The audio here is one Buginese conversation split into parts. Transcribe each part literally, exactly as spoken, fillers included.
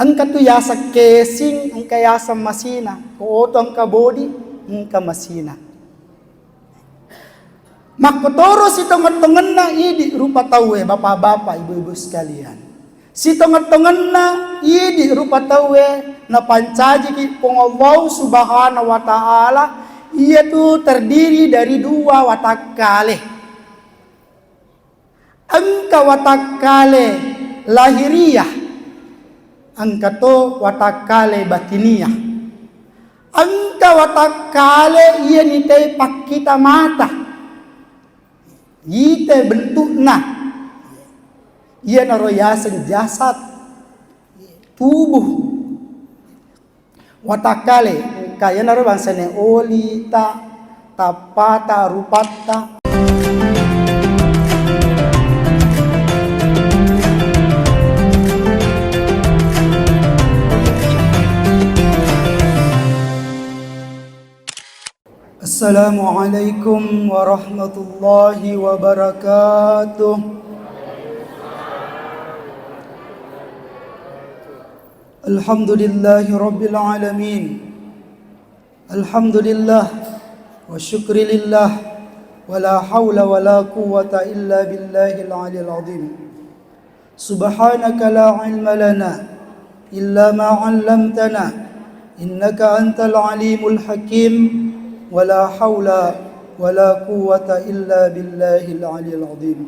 Engka tu yaseng casing, engka yaseng masina. Ko oto engka bodi, engka masina. Makkotoro sitongeng-tongenna idi rupa tauwe, bapak-bapak, ibu-ibu sekalian. Sitongeng-tongenna idi rupa tauwe napancajiki Puang Allah Subhanahu wa Ta'ala, iyatu terdiri dari dua watakkale. Engka watakkale lahiriah, engka to watakkale batiniah. Engka watakkale iya nite pakkita mata, ite bentukna, iyanaro yaseng jasad, tubuh. Watakkale, engka iyanaro bangsana olita, tappata, rupatta. Assalamualaikum warahmatullahi wabarakatuh. Alhamdulillahi rabbil alamin. Alhamdulillah wa syukri lillah, wa la haula wa la quwwata illa billahil aliyil azim. Subhanaka la ilma lana illa ma 'allamtana, innaka antal alimul hakim, wa la haula wa la quwwata illa billahil aliyil azim.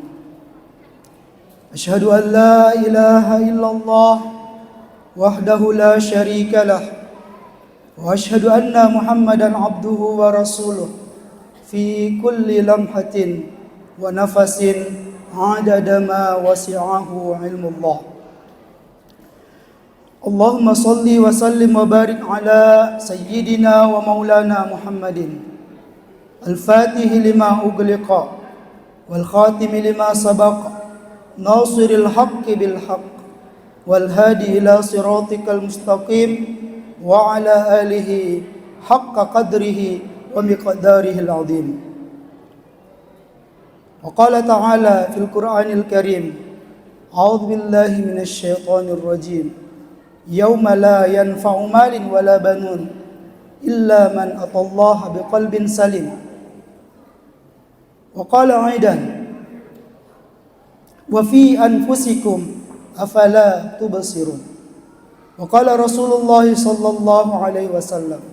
Asyhadu an la ilaha illallah wahdahu la syarika lah, wa asyhadu anna Muhammadan abduhu wa rasuluh fi kulli lamhatin wa nafasin adada ma wasi'ahu ilmullah. Allahumma salli wa sallim wa barik ala sayyidina wa maulana Muhammadin, al-fatihi lima ughliqa, wal khatimi lima sabaq, nasiril haqqi bil haqq, wal hadi ila siratikal mustaqim, wa ala alihi haqqa qadrihi wa miqdarihil azim. Wa qala ta'ala fil Qur'anil Karim, a'udzu billahi minasy syaithanir rajim. Yauma la yanfa'u malin wala banun illa man atallaha biqalbin salim. Wa qala aidan, wa fi anfusikum afala tubsirun. Wa qala Rasulullah sallallahu alaihi wasallam,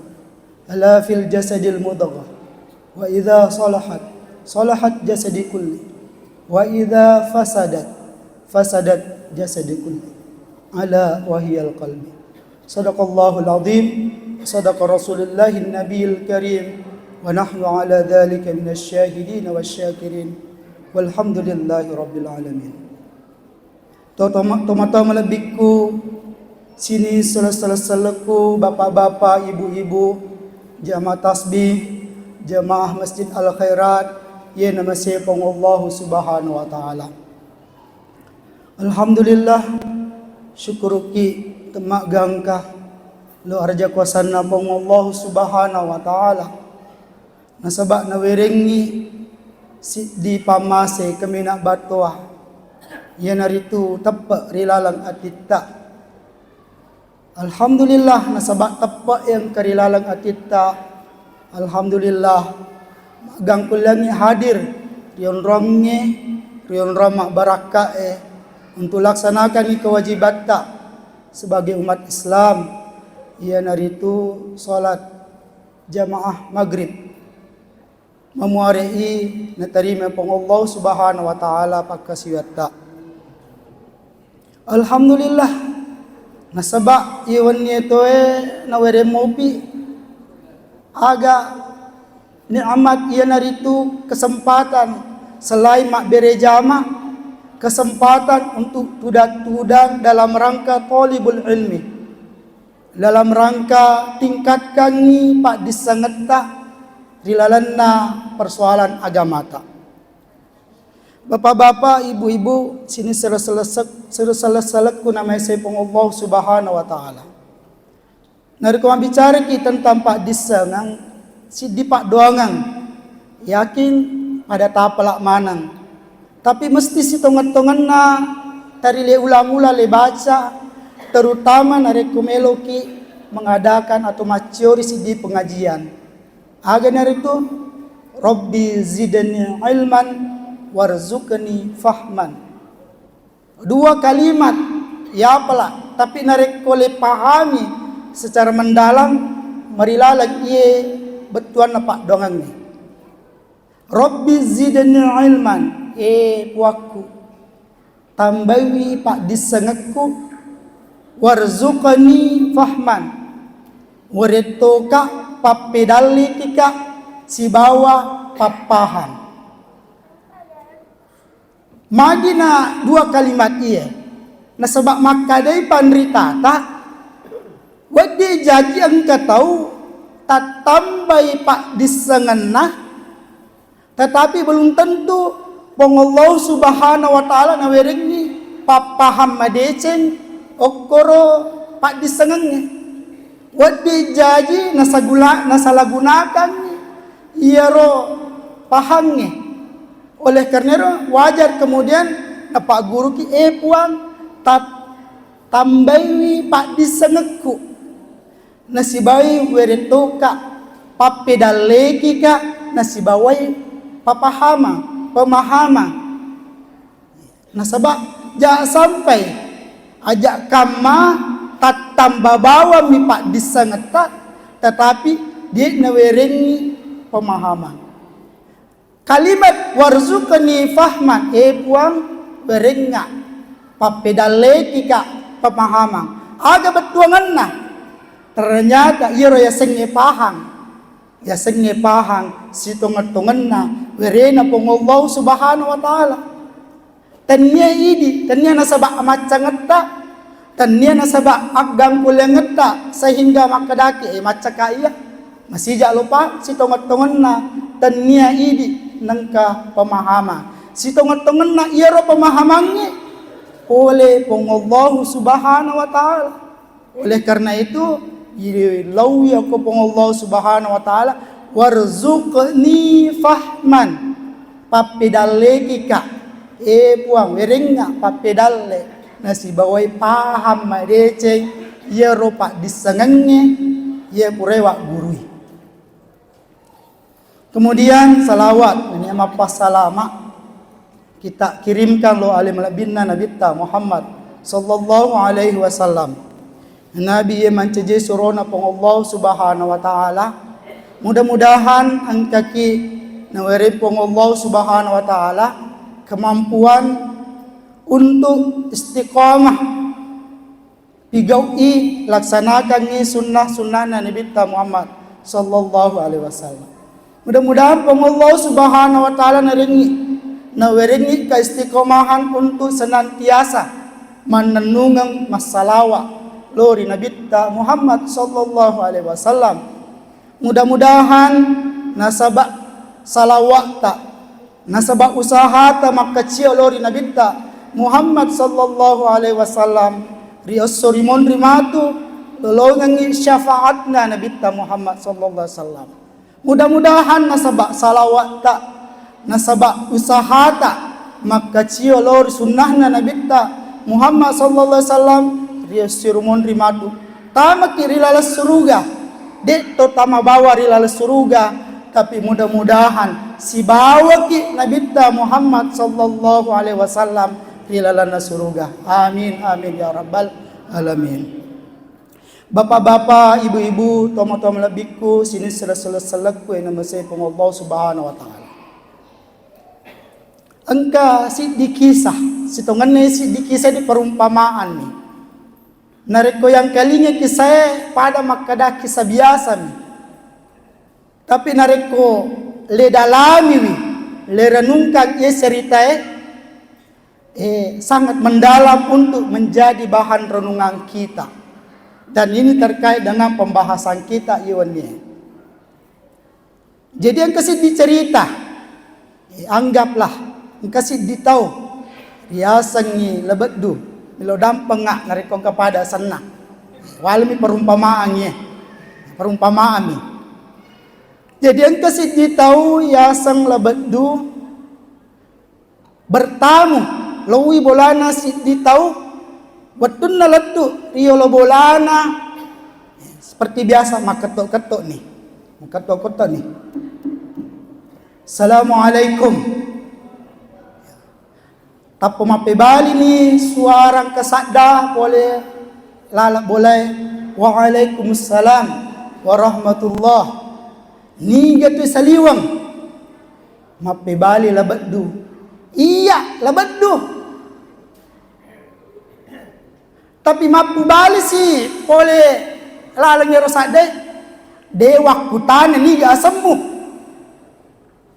ala fil jasadil mudghah, wa idza salahat, salahat jasadi kulli, wa idza fasadat, fasadat jasadi kulli, ala wa hiyal qalbi. Sadaqallahul azim, sadaqa Rasulullahin Nabiyil Karim, wa nahnu ala dzalika minasy syahidin wasy syakirin, walhamdulillahi rabbil alamin. To-, toma-, tomatoa malebbikku, sini sele-, sele-, selekku, bapak-bapak, ibu-ibu, jamaah tasbih, jamaah Masjid Al Khairat, ye namase Puang Allahu Subhanahu wa Ta'ala. Alhamdulillah, syukuruki temmaggangka lo araja kuasanna Puang Allahu Subhanahu wa Ta'ala. Nasaba nawerengngi siddi pammase kaminang battoa, iyanaritu teppe ri laleng atitta. Alhamdulillah, nasaba teppe engka ri laleng atitta. Alhamdulillah, maggangkulleangngi hadir ri onrongnge, ri onrong mabbarakkae, untuk laksanakangngi kewajibatta sebagai umat Islam, iyanaritu salat jamaah maghrib. Mamuare'i natarima Puang Allah Subhanahu wa Ta'ala pakkasiwiatta. Alhamdulillah, nasaba iye wennie toe nawereng mopi aga nikmat, iyanaritu kesempatan selain mabbere jama, kesempatan untuk tudang-tudang dalam rangka thalibul ilmi. Dalam rangka tingkatkangngi paddissengetta ri lalenna persoalan agamata. Bapak-bapak, ibu-ibu, sini sele-, selesek-, sele-, sele-, selekku namaesai Puang Allah Subhanahu wa Ta'ala. Narekko mabbicaraki tentang paddissengeng, siddi paddoangeng, yakin pada tapala maneng. Tapi mesti sitongeng-tongenna tari le ulang-ulang le baca, terutama narekko meloki mengadakan atau macciori siddi pengajian. Aga naritu, "Rabbi zidni ilman warzuqni fahman." Dua kalimat yapala, tapi narekko le pahami secara mendalam, marilaleng iye bettuanna paddoangengnge. "Rabbi zidni ilman," e Puakku, tambaiwi paddissengekku, "warzuqni fahman," werettoka pappedallikika sibawa pappahang. Magina dua kalimat iye? Nasaba makkadai panritata, wedding jaji engka tau tattambai paddissengenna, tetapi belum tentu Puang Allah Subhanahu wa Ta'ala nawerengngi pappahang madeceng okkoro paddissengengnge. Wedding jaji nasagula-, nasalagunakangngi iyaro pahangnge. Oleh karena itu, wajar kemudian napagguruki, "Eh Puang, tat-, tambaiwi paddissengekku, nasibawai werettoka pappedallekika, nasibawai papahama, pemahamang." Nasaba ja sampai aja kamma tattamba bawammi paddissengetta, tetapi de nawerengngi pemahamang. Kalimat "warzuqni fahman," e Puang, werengnga pappedallekika pemahamang. Aga bettuangenna? Ternyata iyaro yasengnge pahang, yasengnge pahang sitongeng-tongenna werena Puang Allah Subhanahu wa Ta'ala. Tennia idi, tennia nasaba amaccangetta, tennia nasaba aggangkuliangetta sehingga makkedaki, "Eh, maccaka iya." Masija lopa sitongeng-tongenna tennia idi nengka pemahamang. Sitongeng-tongenna iyaro pemahamangnge pole Puang Allah Subhanahu wa Ta'ala. Oleh karena itu, ilaui okko Puang Allah Subhanahu wa Ta'ala, "Warzuqni fahman," pappedallekika, e Puang, werengnga pappedalle, nasibawai paham madeceng iyaro paddissengengnge iya purae waggurui. Kemudian salawat, ini mappassalama kita kirimkan lo ale malebbinna Nabitta Muhammad sallallahu alaihi wasallam. Nabi iya mancaji surona Puang Allah Subhanahu wa Ta'ala. Mudah-mudahan engkaki nawereng Puang Allah Subhanahu wa Ta'ala kemampuan untuk istiqamah pigau'i, laksanakangngi sunnah-sunnahna Nabitta Muhammad sallallahu alaihi wasallam. Mudah-mudahan Puang Allah Subhanahu wa Ta'ala narengngi, nawerengngi keistiqomahan untuk senantiasa mannennungeng massalawa lao ri Nabitta Muhammad sallallahu alaihi wasallam. Mudah-mudahan nasaba salawa'ta, nasaba usahata makkacio lao ri Nabitta Muhammad sallallahu alaihi wasallam, ri esso ri monri matu lolongengngi syafaatna Nabitta Muhammad sallallahu alaihi wasallam. Mudah-mudahan nasaba salawa'ta, nasaba usahata makkacio lao ri sunnahna Nabitta Muhammad sallallahu alaihi wasallam, ri esso ri monri matu tamaki ri laleng suruga, de to tama bawa ri laleng suruga, tapi mudah-mudahan sibawaki Nabitta Muhammad sallallahu alaihi wasallam ri lalenna suruga. Amin, amin ya rabbal alamin. Bapak-bapak, ibu-ibu, tomatoa malebbikku, sining sele-, sele-, selekku yang namasei Puang Allah Subhanahu wa Ta'ala. Engka siddi kisah, sitongenna siddi kisah di perumpamaan ni. Narekko yangkalinga kisah e, pada makkada kisah biasa mi. Tapi narekko le dalamiwi, le renungkan iye cerita e, eh, sangat mendalam untuk menjadi bahan renungan kita. Dan ini terkait dengan pembahasan kita iye wenni e. Jadi engka siddi cerita, eh, anggaplah engka siddi tau riasengngi Lebeddu, melo dampengnga narekko engka pada asenna. Walemi perumpamaan iye, perumpamaan ni. Jadi engka siddi tau yaseng Lebeddu, bertamu, loi bolana siddi tau, Wettunna lettu ri yolo bolana, seperti biasa, makketto-ketto ni. Makketto-ketto ni. "Assalamualaikum." Tappa mappebali ni suara engka sadda pole laleng bolae, "Waalaikumsalam warahmatullah." Niga tu saliweng? Mappebali La Beddu, "Iya, La Beddu." Tapi mappubalisi pole laleng ero sadde, "De wakkutana niga asemmu."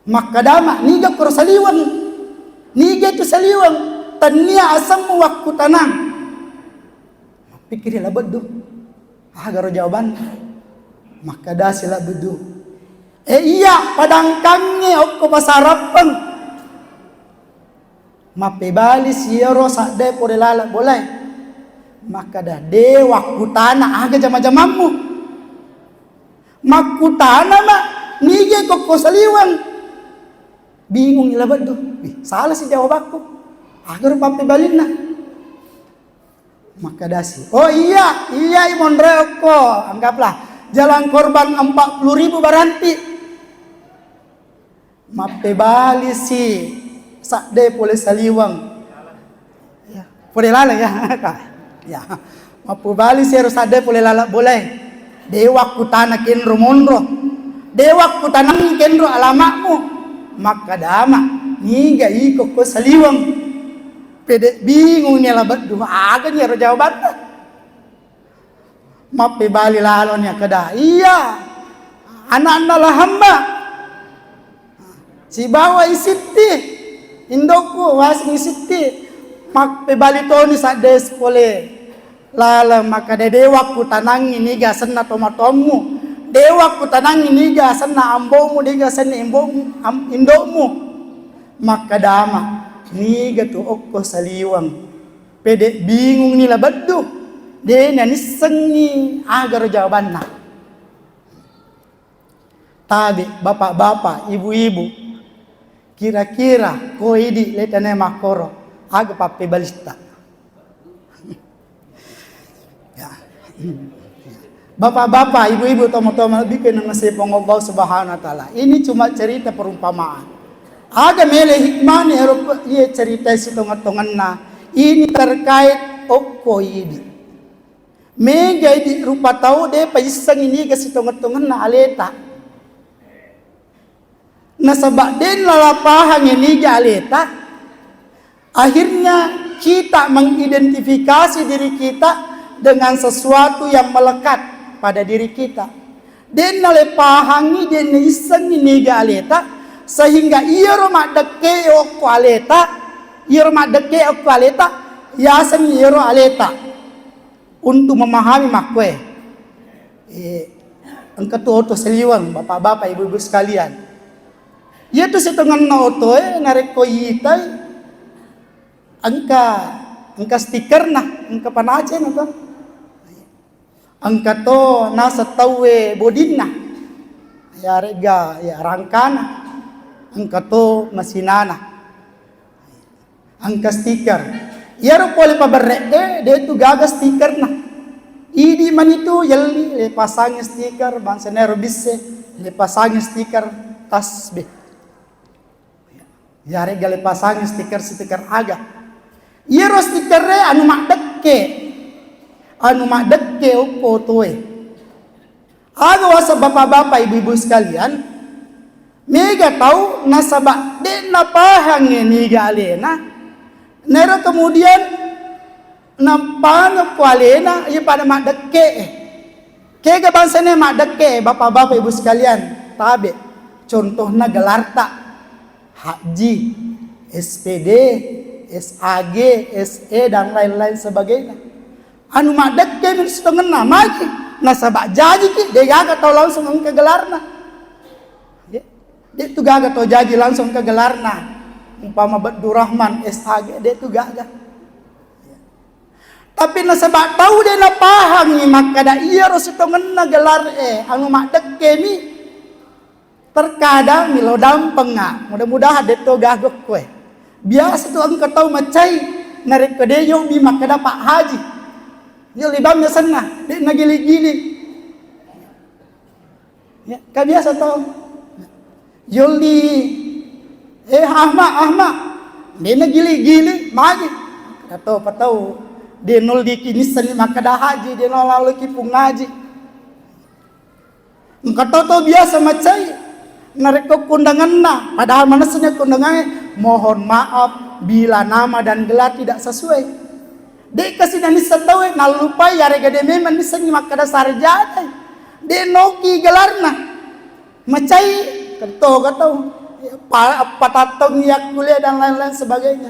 Makkadama, "Niga koro saliweng? Niga tu saliweng? Tennia asemmu wakkutanang." Mappikkiri La Beddu, "Agaro jawabanna?" Makkadasi La Beddu, "E iya, padangkangnge okko pasarappeng." Mappebali si ero sadde pole laleng bolae, makkada, "De wakkutana aga jama-jamammu. Makkutana ma, niga kokko saliweng." Bingung La Beddu, "Wih, salah si jawabakku. Agaro pappebalinna?" Makkadasi, "Oh iya, iya, i monroe okko, anggaplah jalan korban empat puluh ribu baranti." Mappebali si sadde pole saliweng. Ya, pole laleng ya. Ya. Mappubali si ero sadde pole laleng bolae. "De wakkutana kenro monro. De wakkutanangngi kenro alamakmu." Makkadama, "Niga iko ko saliweng?" Pede bingung ni La Beddu, aga ni ero jawabanna. Mappebali laloni akkeda, "Iya, ana'na La Hamba. Sibawa isitti, indokku waseng isitti." Mappebali toni sadde pole laleng makkeda, "De wakkutanangngi niga asenna tomatoammu. De wakkutanangngi niga asenna ambomu, niga asenna imbomu, am-, indomu." Makkedama, "Niga tu okko saliweng?" Pede bingung ni La Beddu, de nanissengngi agaro jawabanna. Tabe, bapak-bapak, ibu-ibu, kira-kira ko idi letane makkoro, aga pappebalitta? Ya. Bapak-bapak, ibu-ibu, tomatoa malebbiku yang dimuliakan Allah Subhanahu wa Ta'ala. Ini cuma cerita perumpamaan. Aga mele hikmahna ero pe-, iye cerita sitongeng-tongenna. Ini terkait okko idi. Mega idi rupa tau de paissengi niga sitongeng-tongenna aleta. Nasaba de nala pahang niga aleta, akhirnya kita mengidentifikasi diri kita dengan sesuatu yang melekat pada diri kita. De nale pahangi, de naissengi niga aleta, sehingga iyaro maddekke okko aleta, iyaro maddekke okko aleta, yasengi iyaro aleta. Untuk memahami makkoe. Eh, engka tu oto saliweng, bapak-bapak, ibu-ibu sekalian. Iyatu sitongenna otoe narekko itai, engka, engka stikerna, engka panacena to. Engka to naseng tauwe bodinna. Yaregga ya rangkana. Engka to masinana. Engka stiker. Iyaro pole paberre'e, de tu gaga stikerna. Idi manitu yelli, le pasangi stiker, bangsa nero bisse, le pasangi stiker tasbih. Yaregga le pasangi stiker-stiker aga. Iyaro stikerre anu maddekke. Anu maddekke okko otoe. Aga waseng bapak-bapak, ibu-ibu sekalian, mega tau nasaba de napahangi niga alena, nero kemudian napangekko alena, iya pada maddekke. Kega bangsana maddekke, bapak-bapak, ibu sekalian, tabe. Contohna gelarta. Haji, S P D, S A G, S E, dan lain-lain sebagainya. Anu maddekke mi sitongenna, magi nasaba jajiki, de gaga tau langsung engka gelarna. Ya. De tu gaga tau jaji langsung engka gelarna. Umpama Beddu Rahman, S A G, de tu gaga. Tapi nasaba tau de napahangi makkada iyaro sitongenna gelar e anu maddekke mi. Terkadang milo dampengnga, mudah-mudahan de to gaga okkoe. Biasa tu engka tau macai, narekko de yobbi makkeda Pak Haji, Yolli bang senna, de' nagili-gili. Ya, ka biasa to. Yolli, eh, Ahmad, Ahmad, de' nagili-gili, magi. Kato patau, de' nolli ki nissenni makkeda haji, de' nolli ki pung haji. Engka to, to biasa macai. Narekko kundanganna, padahal manessani kundanganna, mohon maaf bila nama dan gelar tidak sesuai. De' kasi nanisseng tauwe, nallupai, yarega de' memang nissengngi makkeda sarjana. De' noki gelarna. Macai, kentoga tau. Pa-, patattongi yakkuliah dan lain-lain sebagainya.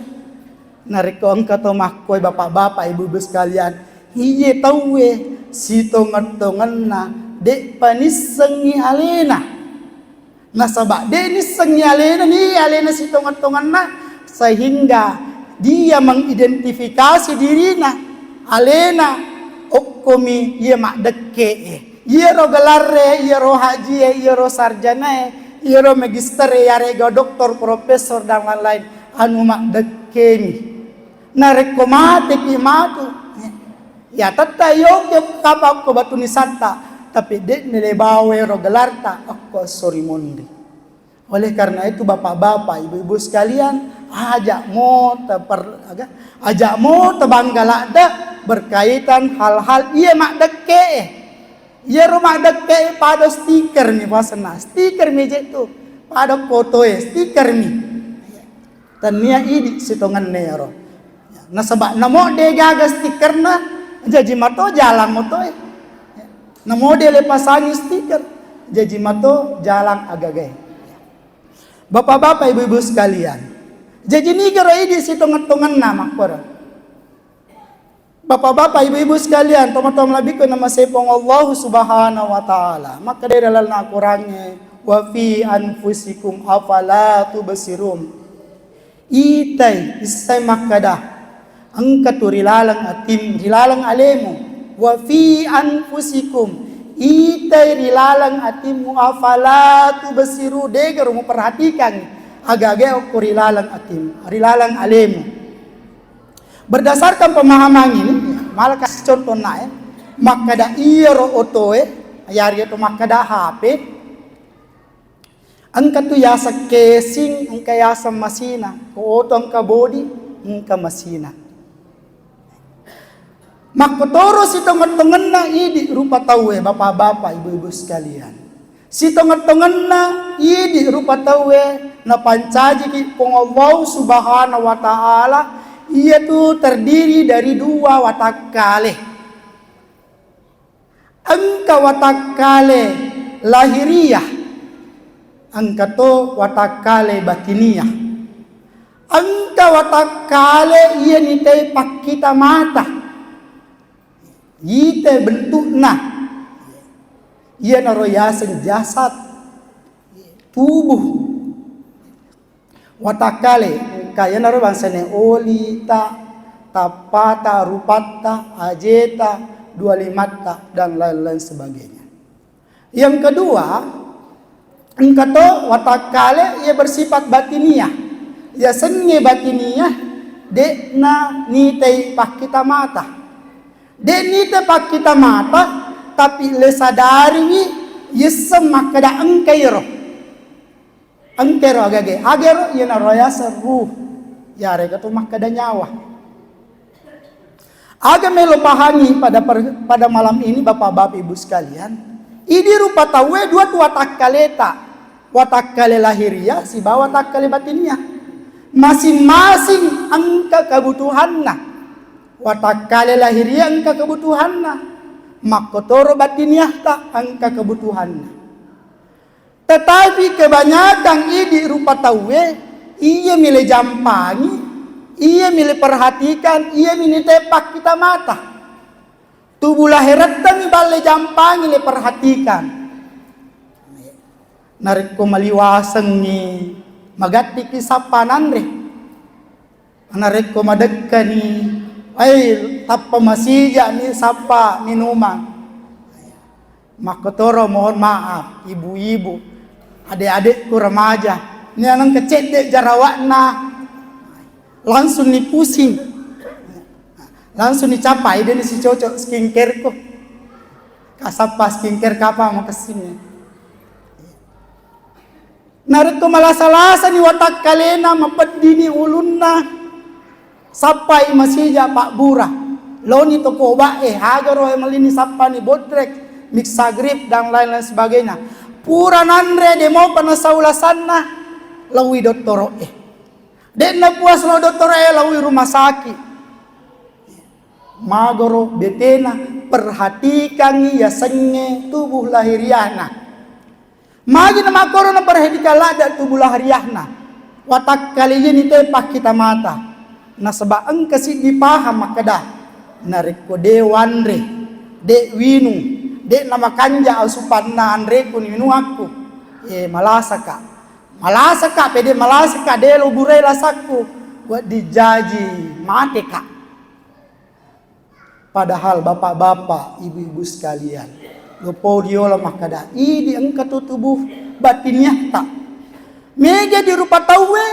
Narekko engka to makkoi, bapak-bapak, ibu-ibu sekalian, iye tauwe sitongeng-tongenna de'pa nissengngi alena. Nasaba de' nissengngi alena, ni alena sitongeng-tongenna, sehingga dia mengidentifikasi dirina, alena okkomi iye maddekke'e. Iyaro gelarre, iyaro hajie, iyaro sarjanae, iyaro magistere, yarega doktor, profesor, dan lain-lain, anu maddekkemi. Narekko mateki matu, ya tetta yoke kapang ko batu nisatta, tapi de' nele bawa ero gelarta okko esso ri monri. Oleh karena itu, bapak-bapak, ibu-ibu sekalian, aja mo teper-, aga-, aja mo tebangga ladde berkaitan hal-hal iya maddekke'e. Iyaro maddekke'e pada stiker mi pasenna, stiker mi je tu, pada fotoe, stiker mi. Tennia idi sitongenna ero. Nasaba namo de gaga stikerna, jaji mato jalang motoe. Namo de le pasangi stiker, jaji mato jalang agagae. Bapak-bapak, ibu-ibu sekalian, jaji nigaro idi sitongeng-tongenna makkoro. Bapak-bapak, ibu-ibu sekalian, tomatoa malebbiku namasei Puang Allah Subhanahu wa Ta'ala, makkeda ri lalenna Al-Qurangnge, "Wa fi anfusikum afala tubsirun." Itai, issai makkeda, engka tu ri laleng atim, ri laleng alemu. "Wa fi anfusikum," itai ri laleng atimmu, "afala tubsiru," degaro muperhatikan aga-aga okko ri laleng atim, ri laleng alemu. Berdasarkan pemahaman ini, mala kasi contohna, eh, makkeda iyaro otoe, yari oto makkeda H P, engka tu yaseng casing, engka yaseng masina. Ko oto engka bodi, engka masina. Makkotoro sitongeng-tongenna idi rupa tauwe, bapak-bapak, ibu-ibu sekalian. Sitongeng-tongenna idi rupa tauwe napancajiki Puang Allah Subhanahu wa Ta'ala, iyatu terdiri dari dua watakkale. Engka watakkale lahiriah, engka to watakkale batiniah. Engka watakkale iya nitai pakkita mata, ite bentukna, iyanaro yaseng jasad, tubuh. Watakkale, engka iyanaro bangsana olita, tappata, rupatta, ajeta, dua limatta, dan lain-lain sebagainya. Yang kedua, engka to watakkale iya bersifat batiniah. Yasengnge batiniah, de'na nitai pakkita mata. De' nitai pakkita mata, tapi le sadariwi yesseng makkeda engka iyaro. Engkero agage, agero iyanaro yaseng ruh, yarega tu makkeda nyawa. Aga melo pahangi pada per-, pada malam ini, bapak-bapak, ibu sekalian, idi rupa tauwe dua tu watakkaleta, watakkale lahiriah sibawa watakkale batiniah. Masing-masing engka kebutuhanna. Watakkale lahiriah engka kebutuhanna, makkotoro batiniahta engka kebutuhanna. Tetapi kebanyakan idi rupa tauwe, iyami le jampangi, iyami le perhatikan, iyami nitai pakkita mata. Tubuh laherattami balle jampangi le perhatikan. Narekko maliwasengngi, magattiki sappa nanre. Narekko madekkani, ai, tappa masija'ni sappa minumang. Makkotoro, mohon maaf, ibu-ibu, adek-adekku remaja, nianeng kecedde jarawakna, langsung ni pusing. Langsung nicappa, ide ni sicocok skincare ku. Kasappa skincare kapa makessing. Narekko malasa-lasani watakkalena, mapeddini ulunna, sappai masija pabbura. Loni toko obat e, hagaro e mellini sappani bodrek, mixagrip dan lain-lain sebagainya. Pura nanre de mopa nasau lasanna, laui dottoro e. De'na puas lao dottoro e, laui rumah sakit. Magoro betena, perhatikangngi yasengnge tubuh lahiriahna. Magi namakkoro naperhatikan ladde tubuh lahiriahna? Watakkalejeni te pakkita mata. Nasaba engka siddi paham makkeda, narekko de wanre, de winung, de namakanja asupanna anreku ni minuakku, e, malasaka. Malasaka, pede malasaka, de lo burai lasakku, wedding jaji mateka. Padahal bapak-bapak, ibu-ibu sekalian, lopo diola makkada, idi engka tu tubuh batiniahta. Mega di rupa tauwe,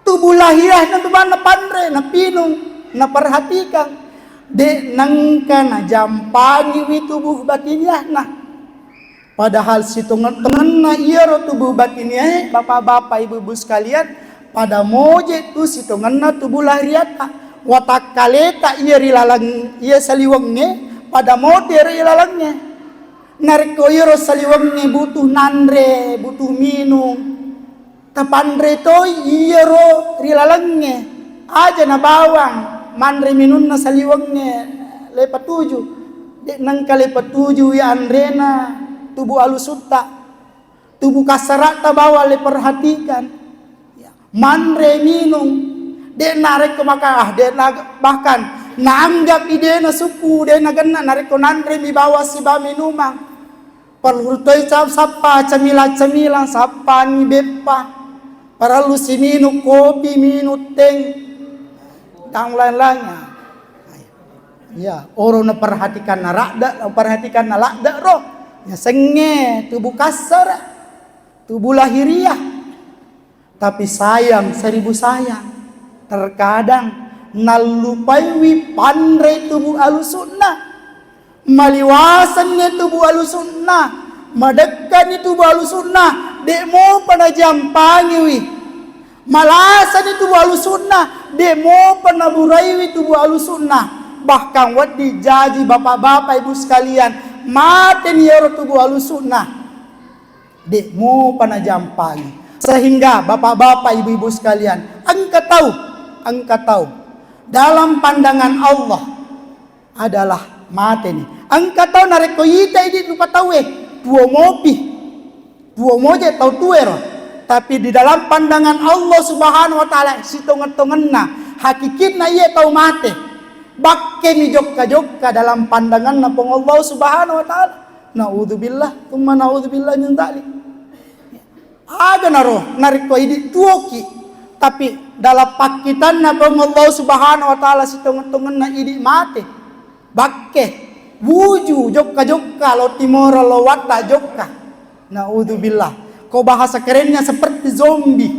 tubuh lahiriahna tu manna panre, napinung, naperhatikan. De nengka najampangiwi tubuh batiniahna. Padahal sitongen-tongenna iyaro tubuh batiniae, bapak-bapak, ibu-ibu sekalian, pada moje tu sitongenna tubuh lahiriatta. Watakkaleta iya ri laleng, iya saliwengnge, pada mote ri lalengnge. Narekko iyaro saliwengnge butuh nanre, butuh minung, tapanre toi iyaro ri lalengnge, aja na bawang manre minunna saliwengnge le patuju. De nengka le patuju iya anrena tubuh alusutta, tubuh kassaratta bawang le perhatikan. Ya, manre minung, de narekko maka, ah, de na, bahkan naanggap idena suku, de nagenna narekko nanre mi bawang siba minumang. Parellu toi ca-, sappa camilang-camilang, sappani beppa. Parellu si minung kopi, minung teng, dan lain-lainnya. Iya, oro naperhatikan na ladde, perhatikan na ladde ro. Yasengnge tubuh kassara, tubuh lahiriah. Tapi sayang, seribu sayang, terkadang nallupaiwi panre tubuh alusu'na. Maliwasenni tubuh alusu'na, madekkani tubuh alusu'na, de mopa najampangiwi. Malasani tubuh alusu'na, de mopa naburaiwi tubuh alusu'na. Bahkan wedding jaji bapak-bapak, ibu sekalian, mateni ero tubuh alusu'na. De mopa najampangi. Sehingga bapak-bapak, ibu-ibu sekalian, engka tau, engka tau dalam pandangan Allah adalah mateni. Engka tau narekko ita idi rupa tauwe, tuo mopi, tuo moje tau tuero. Tapi di dalam pandangan Allah Subhanahu wa Ta'ala, sitongeng-tongenna, hakikinna iya tau mate, bakkemi jokka-jokka dalam pandanganna Puang Allah Subhanahu wa Ta'ala. Naudzubillah, tsumma naudzubillah min dzalik. Aga naro, narekko idi tuoki, tapi dalam pakkitanna Puang Allah Subhanahu wa Ta'ala, sitongeng-tongenna idi mate, bakke, wuju, jokka-jokka, lo timoro, lo wadda, jokka. Naudzubillah. Ko bahasa kerennya seperti zombie.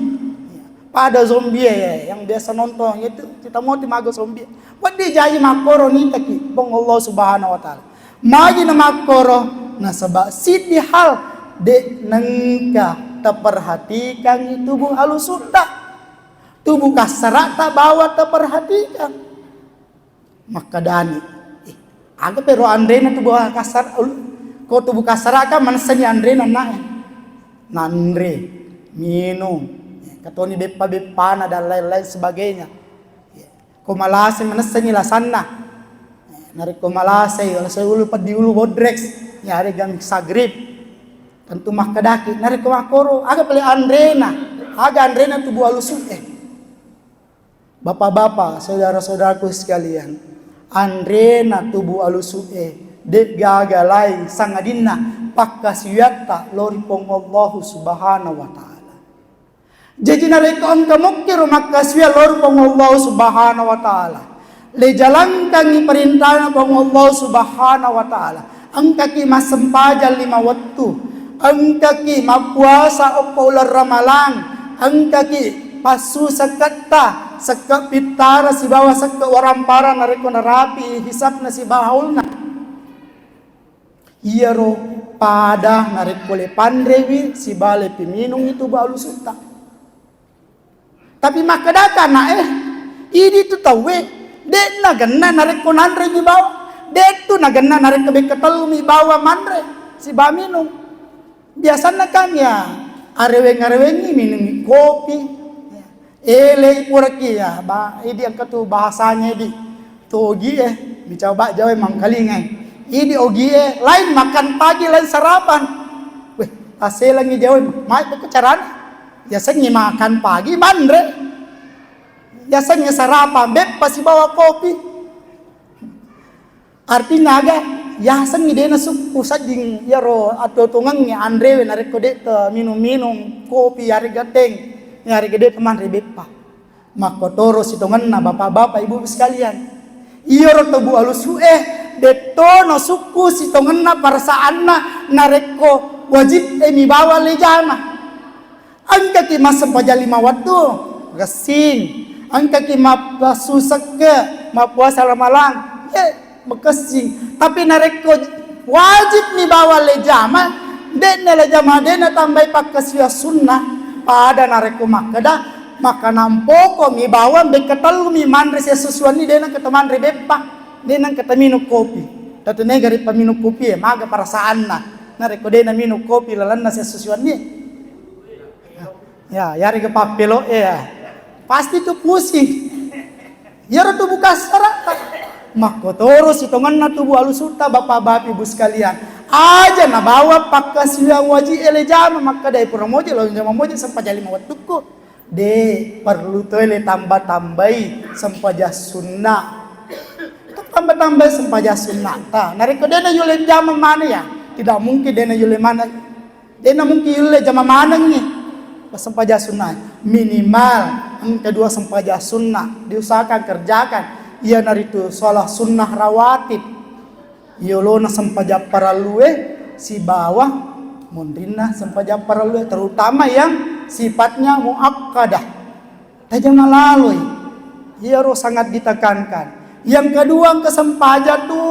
Pada zombie, ya, yang biasa nonton itu, kita mau timago zombie. Wedding jaji makkoro nitaki Puang Allah Subhanahu wa Ta'ala. Magi na makkoro, nasaba siddi hal de nengka taperhatikangi tubuh alusutta, tubuh kassaratta bawa taperhatikan. Makkedani, "Eh, aga pero anrena tubuh kassar-, ul-, ko tubuh kassara kan manessani anrena nae. Nanre, minung, ya, katoni beppa-beppana dan lain-lain sebagainya." Ya. Ko malasai manessani lasanna. Narekko malasai, lasai ulu peddi ulu bodrex, ya, ada gam sagrip. Tentu makkedaki, narekko makkoro, aga pale anrena, aga anrena tubuh alusu e. Bapak-bapak, saudara-saudaraku sekalian, anrena tubuh alusu e, de gaga lain sangadinna pakkasiwiatta lao ri Puang Allahu Subhanahu wa Ta'ala. Jaji, narekko engka mokkiro makkasiwiang lao ri Puang Allah Subhanahu wa Ta'ala, le jalangkangngi perintahna Puang Allah Subhanahu wa Ta'ala, engkaki massempajang lima wettu, engkaki mappuasa okko uleng Ramalang, engkaki passu seketta, sekke pittara sibawa sekke warampara narekko narapi hisapna sibawa haulna. Iyaro pada narekko le panrewi sibawa le piminungngi tubu alusutta. Tapi makkedaka anak e, idi tu tauwe, de'na genna narekko nanremi bawang, de' tu nagenna narekko bekka tellumi bawang manre sibawa minung. Biasanna kan ya areweng-arewengngi minungngi kopi, elei puraki ya, ba, idi engka tu bahasanya idi. Tu ogie, micoba jawa mangkalingai. Idi ogie, lain makan pagi, lain sarapan. Weh, taselangi jawa, mai beko carana. Yasengngi makan pagi, manre. Yasengngi sarapan, beppa sibawa kopi. Artinya aga? Yasengngi dena sukku sadding iyaro atuo-tuongengnge anrewe narekko de' to minung-minung kopi yarega teng, yarega de' to manre beppa. Makkotoro sitongenna bapak-bapak, ibu-ibu sekalian. Iyaro tubu alusu e, de' to nasukku sitongenna perasaanna narekko wajib e mibawa le jama. Engkaki massempajang lima wettu, gessing. Engkaki mappasu sekke, mappuasa ramalang, eh, makessing. Tapi narekko wajib mibawa le jama, de'na le jama, de'na tambai pakkasiwa sunnah, pada narekko makkeda, maka nampoko mi bawang bekka tellumi manre sessusuanni, de'na kata manre beppa, de'na kata minum kopi. Tatu negari paminum kopi e, maga perasaanna. Narekko de'na minum kopi lalenna sessusuanni. Ya, yarega pappelo e ya. Pasti tu pusing. Iyaro tubu kassara. Makkotoro sitongenna tubu alusutta, bapak-bapak, ibu sekalian. Aja nabawa pakkasiwiang wajib e le jama, makkeda pura moje lo jama moje sempajang lima wettukku. De' perlu toi le tambah-tambahi sempajang sunnah. Tambah-tambahi sempajang sunnah. Ta, narekko de'na yulle jama mana ya? Tidak mungkin de'na yulle mana. De'na mungkin yulle jama manengngi. Sempajang sunnah. Minimal engka dua sempajang sunnah diusahakan kerjakan. Iyanaritu sholat sunnah rawatib. Yolona sempajang parellue sibawa monrinna sempajang parellue, terutama yang sifatnya muakkadah. Tajama laloi. Iyaro sangat ditekankan. Yang kedua, engka sempajang tu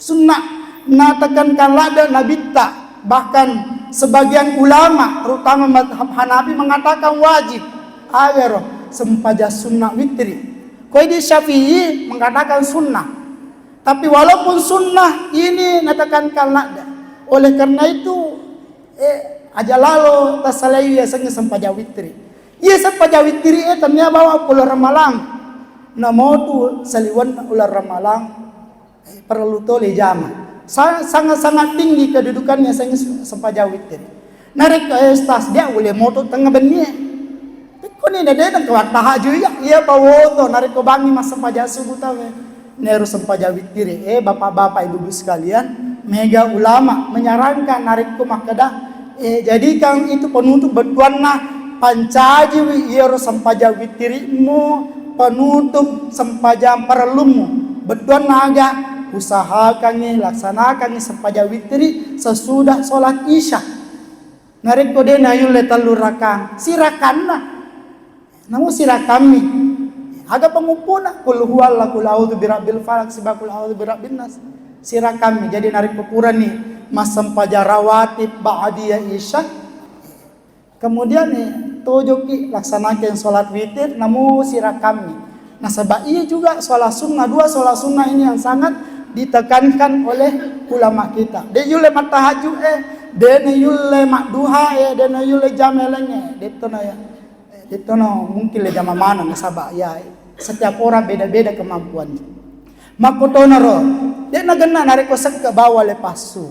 sunnah, natekankan ladde nabitta, bahkan sebagian ulama, terutama mazhab Hanafi, mengatakan wajib. Agaro sempajang sunnah witri. Koi di Syafi'i mengatakan sunnah. Tapi walaupun sunnah, ini natekankan ladde. Oleh karena itu, eh, aja lalo tasalai yasengnge sempajang witri. Iya sempajang witri e, tania bawa ulang Ramalang. Namotu saliwenna ulang Ramalang. Eh, perlu tole jama. Sa-, sangat-sangat tinggi kedudukannya seng-, sempajang witri. Narekko, eh, ustaz, dia boleh moto tengah benni e. Pekko ni dede nang kawat tahajud ya, iya bawoto narekko bangi massempajang subuh tawe. Nero sempajang witri e, bapak-bapak, ibu-ibu sekalian, mega ulama menyarankan narekko makkeda, eh, jadikan itu penutup bettuanna, pancajiwi iyaro sempajang witrimu penutup sempajang parellummu. Bettuanna aga? Usahakangngi, laksanakangngi sempajang witri sesudah sholat isya. Narekko de nayulle tellu rakang, sirakanna. Namu sirakammi. Aga panguppuna? Qul huwallah, qul a'udzu birabbil falaq, sibawa qul a'udzu birabbin nas. Sirakammi. Jadi narekko purani massempajang rawatib ba'diyah isya, kemudian, eh, tojoki laksanakeng sholat witir, namu sirakammi. Nasaba iya juga sholat sunnah, dua sholat sunnah ini yang sangat ditekankan oleh ulama kita. De yulle mattahajud, eh, de yulle madduha, eh, de yulle jameleng, eh, detto na ya. Dettono mungkin le jama maneng, nasaba ya, setiap orang beda-beda kemampuannya. Makkotonaro, de nagenna narekko sekke bawa le passu.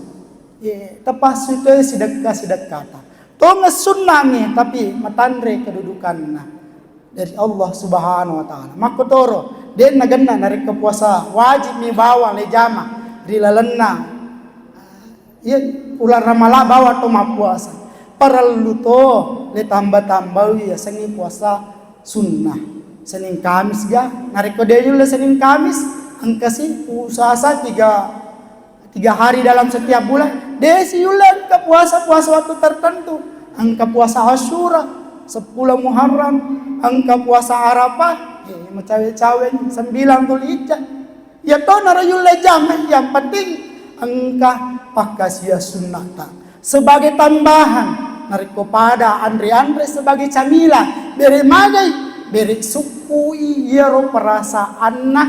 Ye, tepassu itu sidekka-sidekkata. Tongeng sunnami, tapi matanre kedudukanna dari Allah Subhanahu wa Ta'ala. Makkotoro, de nagenna narekko puasa wajib mi bawang le jama ri lalenna Iya, uleng Ramalang bawang to mappuasa. Parellu to le tambah-tambahi yasengnge puasa sunnah. Senin Kamis ga, narekko de yulle Senin Kamis, engkasi puasa tiga, tiga hari dalam setiap bulan. De si yulle engka puasa-puasa waktu tertentu. Engka puasa Asyura. seppulo Muharram, engka puasa Arafah, eh, macawe-cawe sembilan Dzulhijjah. Ya to naro yulle jamme, yang penting engka pakkasiwiang sunnata. Sebagai tambahan, narekko pada anre-anre sebagai camilan, bere magai, bere sukkui iyaro perasaanna,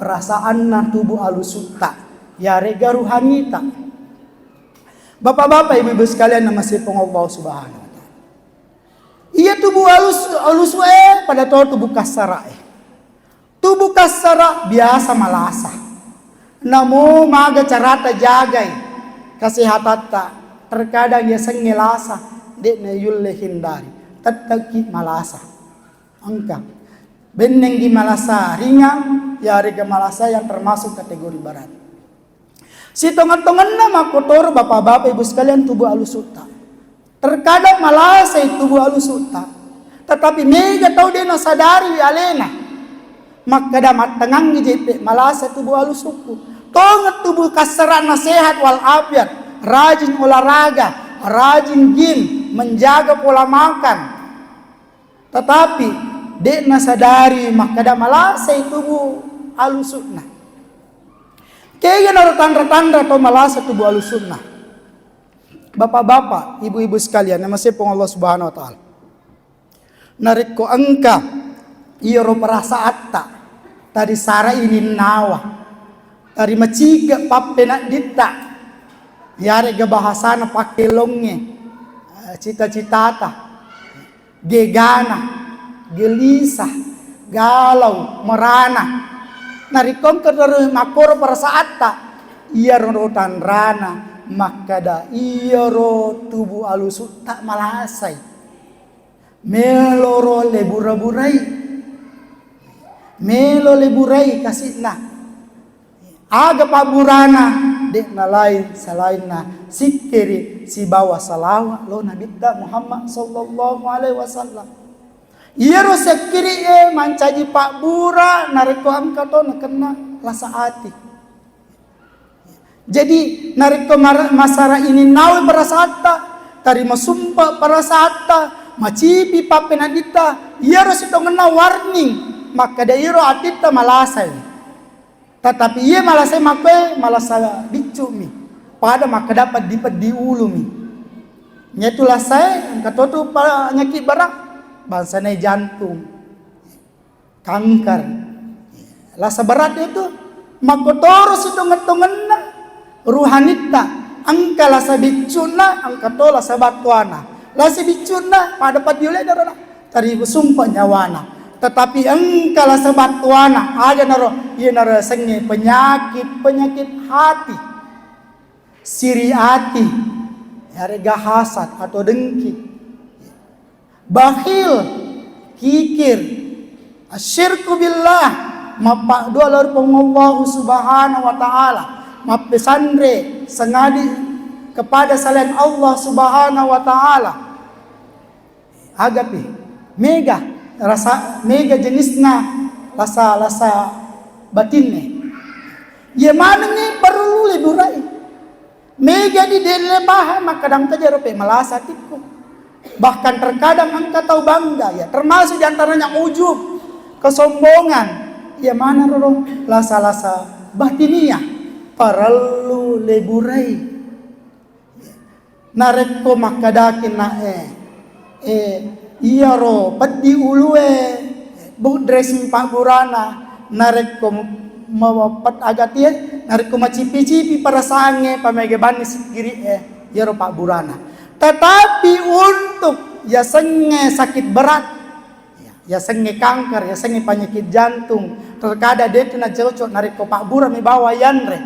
perasaanna tubu alusutta, yarega ruhanita. Bapak-bapak, ibu-ibu sekalian, namasei Puang Allah Subhanahu wa Ta'ala. Iya tubu alus, alusu e pada to tubu kassara e. Tubu kassara biasa malasa. Namo maga carata jagai kesehatatta, terkadang yasengnge lasa, de'na yulle hindari. Tettekki malasa. Engka. Bennenggi malasa ringan, yarega malasa yang termasuk kategori berat. Sitongeng-tongenna makkotoro, bapak-bapak, ibu sekalian, tubu alusutta. Terkadang malasai tubu alusutta, tetapi mega tau de nasadari alena. Makkeda, mattengangngi jeppe malasa tubu alusukku. Tongeng tubu kassarana sehat walafiat, rajin olahraga, rajin gym, menjaga pola makan. Tetapi de nasadari makkeda malasai tubu alusukna. Kega naro tanra-tanra to malasa tubu alusukna? Bapak-bapak, ibu-ibu sekalian, namasei Puang Allah Subhanahu wa Ta'ala. Narekko engka iyaro perasaatta, tadi sara ininnawa, tadi macige pappenadditta, yarega bahasana pakkelongnge, eh, cita-citata, gegana, gelisah, galau, merana. Narekko engka terus makkoro perasaatta, iyaro tanrana makkeda iyaro tubu alusutta malasai. Meloro lebura-burai. Melo leburai kasi'na. Aga pabburana, de'na lain salainna sikkiri sibawa salawa lo Nabitta Muhammad sallallahu alaihi wasallam. Iyaro sikkiri e mancaji pabbura narekko engka to nakenna lasa ati. Jadi, narekko mar-, masara ininnawi perasatta, tarima sumpa perasatta, macipi pappenadditta, iyaro sitongenna warning, makkeda iyaro atitta malasai. Tetapi iya malasai makkoe, malasa biccu'mi, pada makkeda peddi-peddi ulumi. Iyatu lasae engka totu panyakit berat, bangsana jantung, kanker. Lasa berat itu makkotoro sitongeng-tongenna ruhanitta, engka lasa biccu'na, engka to lasa battoana. Lasa biccu'na pada paddiolena rona, tari sumpa nyawana. Tetapi engka lasa battoana, aja naro, iya naro sengnge penyakit-penyakit hati. Siri ati, yarega hasad atau dengki, bakhil, kikir, asyirku billah, mappaddua lao ri Puang Allah Subhanahu wa Ta'ala, mappesanre sangadi kepada selain Allah Subhanahu wa Ta'ala. Agapi, mega rasa, mega jenisna lasa-lasa batinne. Iya manengngi parellu leburai. Mega di delle baha makkadang kajaro pe malasa tikku. Bahkan terkadang engka tau bangga, ya, termasuk diantaranya ujub, kesombongan. Iya mana roro lasa-lasa batiniah parellu leburai. Narekko makkadaki na, eh, eh, iyaro peddi ulue, book dressing pabburana, narekko mewapet agatie, narekko macipi-cipi perasaangnge, pamega banni sikkiri e, iyaro pabburana. Tetapi untuk yasengnge sakit berat, ya, yasengnge kanker, yasengnge penyakit jantung, terkadang detu na cocok narekko pabburami bawang yanre.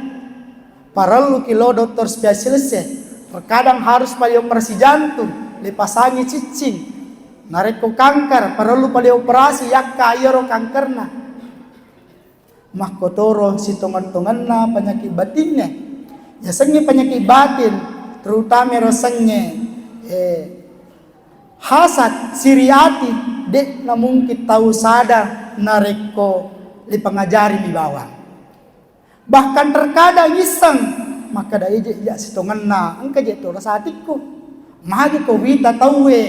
Parelluki lo dokter spesialis e, terkadang harus pada operasi jantung, dipasangi ciccing. Narekko kanker, parellu pada operasi yakka iyaro kankerna. Makkotoro sitongeng-tongenna penyakit batinne. Yasengnge penyakit batin, terutama ro sengnge, eh, hasad, siri ati, de namungkin tau sadar narekko lipangajari mi bawang. Bahkan terkadang isseng, makkeda, "Eje iya sitongenna, engka je to rasa atikku." Magi ko wita tauwe.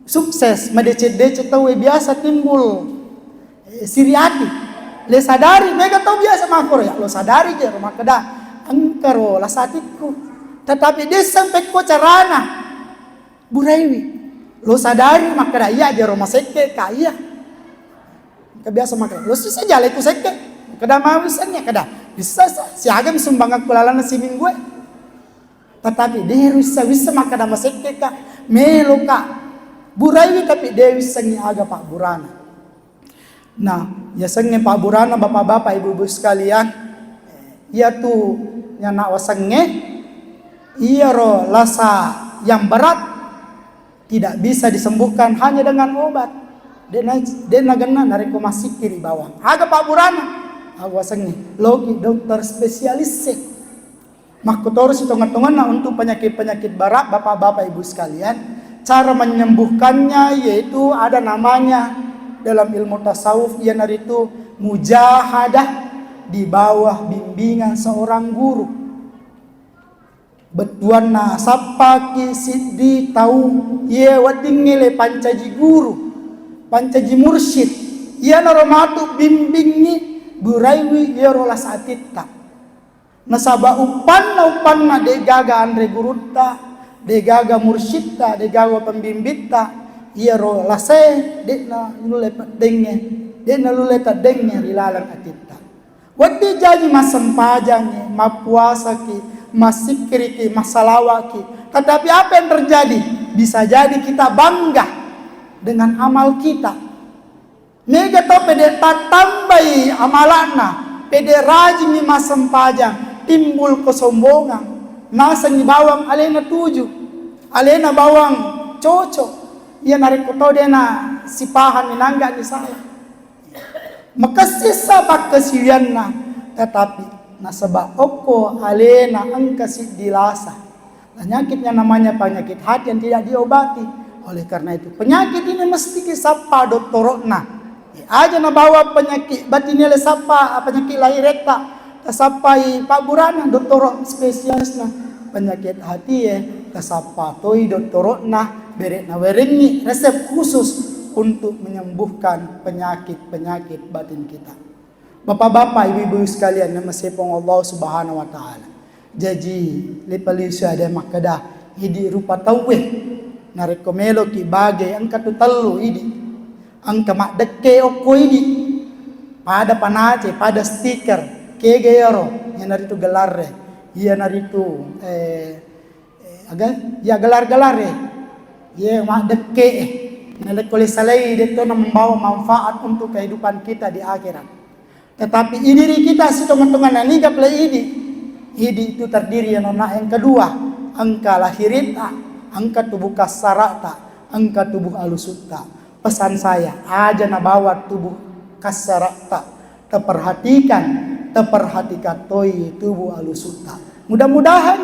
sukses, madeceng-deceng tauwe biasa timbul, eh, siri ati. Le sadari, mega tau biasa makkoro, ya, lo sadari je ro makkeda, engkaro lasa atikku. Tetapi de' sampai ko carana buraiwi. Lo sadari makkeda, iya je ro masekke ka iya. Engka biasa makkeda, lo sisa jale ku sekke. Makkeda mau wissengngi, makkeda, bisa sa, siaga mi sumbangakku lalanna siminggu e. Tetapi de' wissa-wissa makkeda masekke ka, melo ka buraiwi, tapi de' wissengngi aga pabburana. Nah, yasengnge pabburana, Bapak-bapak, Ibu-ibu sekalian, iyatu nyana wasengnge, iyaro lasa yang berat tidak bisa disembuhkan hanya dengan obat. De'na, de'na genna narekko massikkiri bawang. Aga pabburana? Aga wasengnge, loki dokter spesialis e. Makkotoro sitongeng-tongenna untuk penyakit-penyakit berat, Bapak-bapak, Ibu sekalian, cara menyembuhkannya yaitu ada namanya dalam ilmu tasawuf, iyanaritu mujahadah di bawah bimbingan seorang guru. Bettuanna sappaki siddi tau, iye weddingnge le pancaji guru, pancaji mursyid, iyanaro matu bimbingngi buraiwi iyaro lasa atitta. Nasaba uppanna, uppanna de'gaga anre gurutta, de'gaga mursyidta, de'gaga pembimbitta, iyaro lasae de'na nulle peddengnge, de'na nulle teddengnge ri laleng atitta. Wedding jaji massempajangngi, mappuasaki, massikkiriki, massalawaki. Tetapi apa yang terjadi? Bisa jadi kita bangga dengan amal kita. Mega tau pede tattambai amala'na, pede rajingngi massempajang, timbul kesombongan. Nasengngi bawang alena tuju, alena bawang cocok. Iya narekko tau de'na sipahang, minangga ni salah. Makessissa pakkasiwianna, tetapi nasaba okko alena engka siddi lasa. Penyakitnya namanya penyakit hati yang tidak diobati. Oleh karena itu, penyakit ini mesti kisappa dottoro'na. Eh, aja nabawa penyakit batin ele sappa, penyakit lahiretta, tasappai pabburana dottoro spesialisna. Penyakit hati e, tasappa toi dottoro'na, bere nawerengngi resep khusus untuk menyembuhkan penyakit-penyakit batin kita. Bapak-bapak, ibu-ibu sekalian yang masih pong Allah Subhanahu wa Ta'ala. Jaji, le palisu ada makkeda, idi rupa tauwe. Narekko meloki bage, engka tu tellu idi. Engka maddekke okko idi. Pada panace, pada stiker, kega iyaro, iyanaritu gelarre. Iyanaritu, eh, eh, aga, ya gelar-gelar e. Ye maddekke e. Nalekko le salai detto membawa manfaat untuk kehidupan kita di akhirat. Tetapi idi ri kita sitongeng-tongenna, niga pale idi. Idi itu terdiri anonna yang kedua, engka lahirita, engka tubuh kasarata, engka tubuh alusutta. Pesan saya, aja nabawa tubuh kasarata, taperhatikan, taperhatikan toi tubuh alusutta. Mudah-mudahan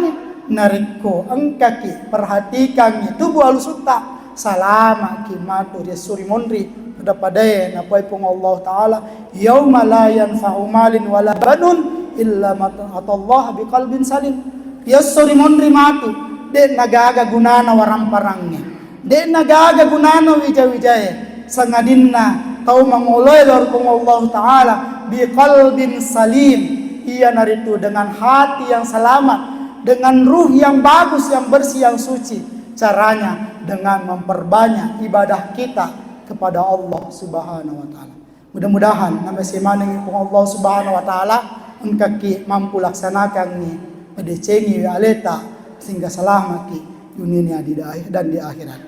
narekko engkaki perhatikangngi tubuh alusutta, salamaki matu ri esso ri monri pada-padae napoai Puang Allah Ta'ala, yauma la yanfa'u malin wala banun illa man atallaha biqalbin salim. Ri esso ri monri matu, de' nagaga gunana waramparangnge. De'na gaga gunana wija-wijae, sangadinna tau mangoloe lao ri Puang Allah Ta'ala biqalbin salim, iyanaritu dengan hati yang selamat, dengan ruh yang bagus, yang bersih, yang suci. Caranya dengan memperbanyak ibadah kita kepada Allah Subhanahu wa Ta'ala. Mudah-mudahan namase manengngi Puang Allah Subhanahu wa Ta'ala, engkaki mampu laksanakangngi padecengi aleta sehingga salamaki dunia di, dan di akhirat.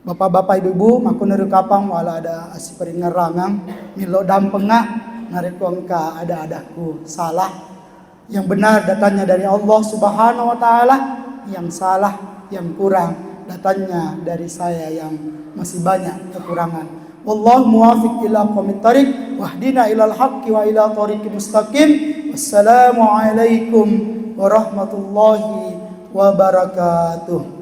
Bapak-bapak, ibu-ibu, makkuniro kapang wala ada asiparingngerangang, millo dampenga, narekko engka ada-adaku salah. Yang benar datangnya dari Allah Subhanahu wa Ta'ala, yang salah, yang kurang datangnya dari saya yang masih banyak kekurangan. Wallahu muwafiq ila aqwamit thariq, wahdina ilal haqqi wa ila thariqi mustaqim. Wassalamualaikum warahmatullahi wabarakatuh.